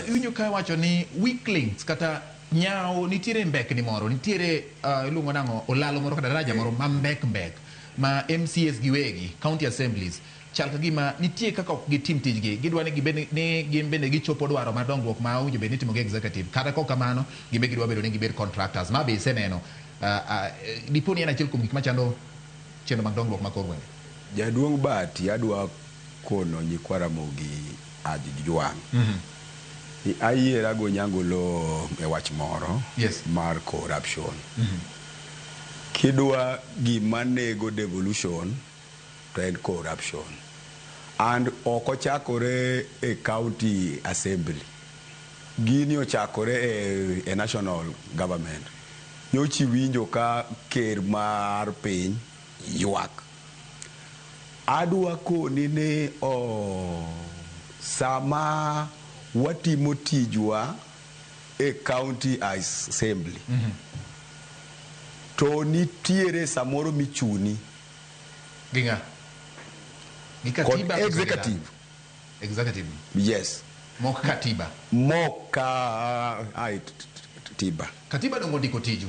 Iwinjo ka iwacho ni weak links kata nyawo nitiere mbekni moro, nitiere iluongo nang'o, olalo moro kata daraja moro ma mbek mbek ma MCAs giwegi, county assemblies chal ka gima nitie kaka ok gitim tijgi. Gidwa ni gibed ni gin bende gichopo dwaro mar dongruok ma owinjo bed ni itimo gi executive. Kata kok kamano, gin be gidwa bedo ni gibed contractors. Ma be iseneno. Dipo ni en achiel kuom gik machando chenro mag dongruok ma kor gwenge. Jaduong' Bahati, adwa kono nyikwa Ramogi Ajwang' ni ayiera go Onyango Oloo e wach moro mar corruption. Kidwa gima nego devolution to en corruption. And ok ochakore e county assembly. Gini ochakore e national government. Nyocha iwinjo ka ker mar piny ywak. Adwa koni ni oh, sama watimo tijwa e county assembly to nitiere samoro michuni Gi ng'a? Gi kod katiba koso gi executive. ng'a? Executive. Yes. Mok katiba. Moka ai tiba. Katiba dongo ndiko tiju.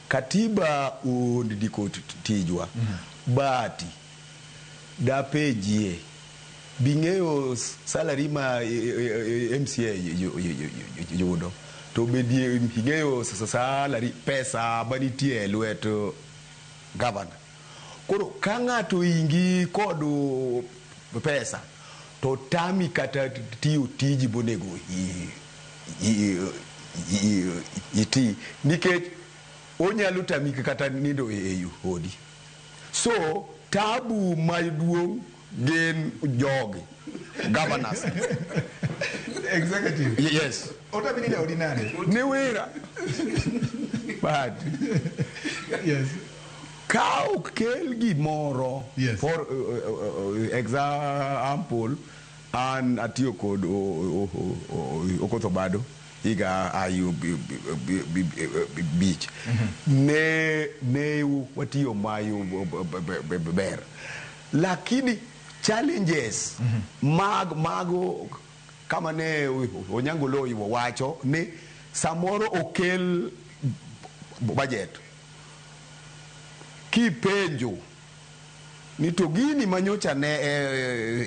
Katiba ondiko tijwa. Bahati dapenjie bing'eyo salary ma MCA yudo to bende ing'eyo salary, pesa manitie e lwet governor. Koro ka ng'ato ingi kod pesa to tami kata tiyo tiji monego iti nikech onyalo tami kata nindo e odi. So tabu maduong' gin jogi governors. Executive. Yes. Otami nindo e odi nade? Niwira Bahati. Ka okel gimoro, for example, an atiyo kod Okoth Obado higa ayu bich ne watiyo mayu ber, lakini challenges mag mago kama ne Onyango Oloo wacho ni samoro okel budget, kipenjo ni to gini manyocha ne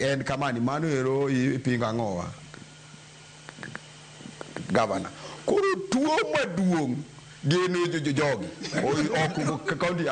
en kamani, mano ero ipingo ang'owa gavana. Koro tuo maduong' gin jogi ok county.